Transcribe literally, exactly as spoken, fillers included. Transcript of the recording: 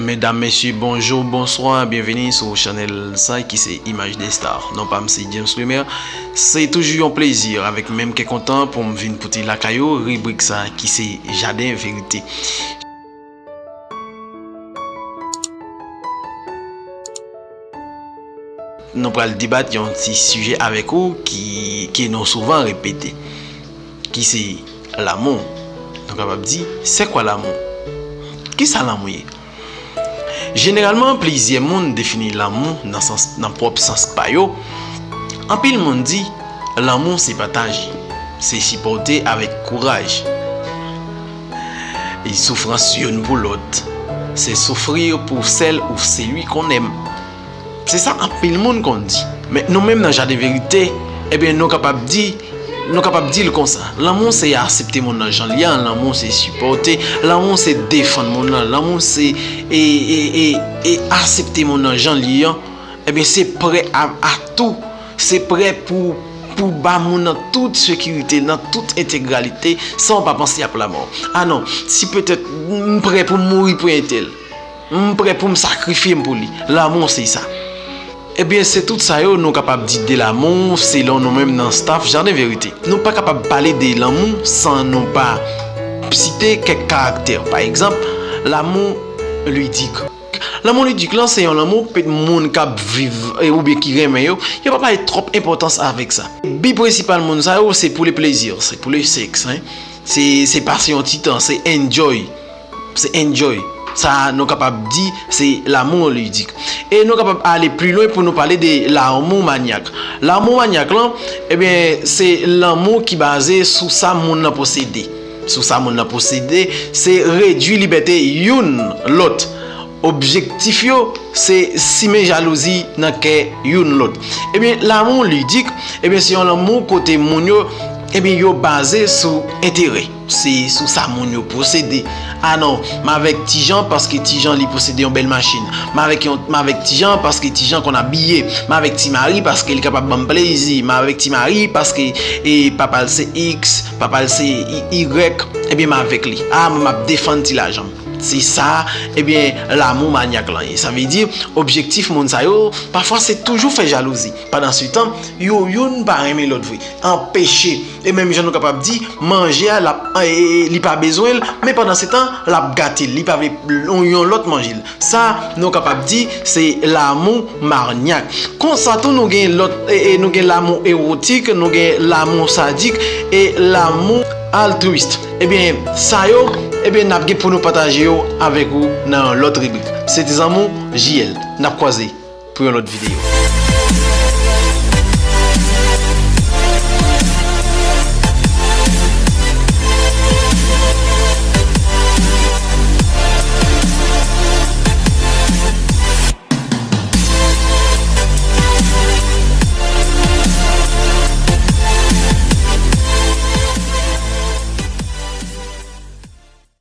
Medam, mesye, bonjou, bonswa, byenveni sou chanèl sa ki se Image des Stars. Non pa m se James Lemaire. Se toujou yon plezi avèk menm kè kontan pou m vin pote lakay ou ribrik sa ki se Jaden Verite. Nou pral debat yon ti sijè avèk ou ki, ke nou souvan repete, ki se lanmou. Nou kapab di, c'est quoi l'amour? Kisa lanmou ye? Jeneralman, plizyè moun defini lanmou nan sans, nan pwòp sans pa yo. Anpil moun di, lanmou se pataje, se sipòte avèk kouraj. E soufrans youn pou lòt, se souffrir pour celle ou celui qu'on aime. Se sa anpil moun konn di. Men nou menm nan Jaden Verite, ebyen nou kapab di, nou kapab di l konsa. Lanmou se aksepte moun nan jan l ye a, lanmou se sipòte, lanmou se defann moun nan, lanmou se e, e, e, e aksepte moun nan jan l ye an. Ebyen se prè a, a tou, se prè pou, pou ba moun nan tout sekirite, nan tout entegralite, san w pa panse ap lanmò. A non, si petèt m prè pou m mouri pou entèl. M prè pou m sakrifye m pou li. Lanmou se sa. Ebyen, se tout sa yo nou kapab di de lanmou, selon nou menm nan staff Jaden Verite. Nou pa kapab pale de lanmou san nou pa site kèk karaktè. Pa egzanp, lanmou lidik. Lanmou lidik lan, se yon lanmou pe-, moun k ap viv, e, oubyen ki renmen yo, yo pa bay twòp enpòtans avèk sa. Bi prensipal moun sa yo, se pou le plezi, se pou le sèks, en. Se, se pase yon ti tan, se enjoy. Se enjoy. Sa nou kapab di se lanmou lidik. E nou kapab ale pli lwen pou nou pale de lanmou manyak. Lanmou manyak lan, ebyen, se lanmou ki baze sou sa moun nan posede. Sou sa moun nan posede, se redui libète youn lòt. Objektif yo, se simen jalouzi nan kè youn lòt. Ebyen, lanmou lidik, ebyen, se yon lanmou kote moun yo, ebyen, yo baze sou enterè. Se sou sa moun yo posede. A non, m avèk Tijan paske Tijan li posede yon bèl machin. M avèk yon, m avèk Tijan paske Tijan konn abiye. M avèk Ti Mari paske li kapab ban m plezi. M avèk Ti Mari paske, e, papa l se X, papa l se Y, ebyen m avèk li. A, mwen m ap defann ti lajan m. Se sa, ebyen, lanmou manyak lan ye. Sa vle di, objektif moun sa yo, pafwa se toujou fè jalouzi. Pandansetan, yo youn pa renmen lòt vre. Anpeche. E menm jan nou kapab di, manje a, l ap, e, e, e, li pa bezwen l, men pandansetan, l ap gate l. Li pa vle yon, yon lòt manje l. Sa, nou kapab di, se lanmou manyak. Konsa tou, nou gen lòt, e, e, nou gen lanmou ewotik, nou gen lanmou sadik, e lanmou altwis. Ebyen, sa yo, ebyen, n ap gen pou nou pataje yo avèk ou nan yon lòt ribrik. Se te zanmi w, J L. N ap kwaze pou yon lòt videyo.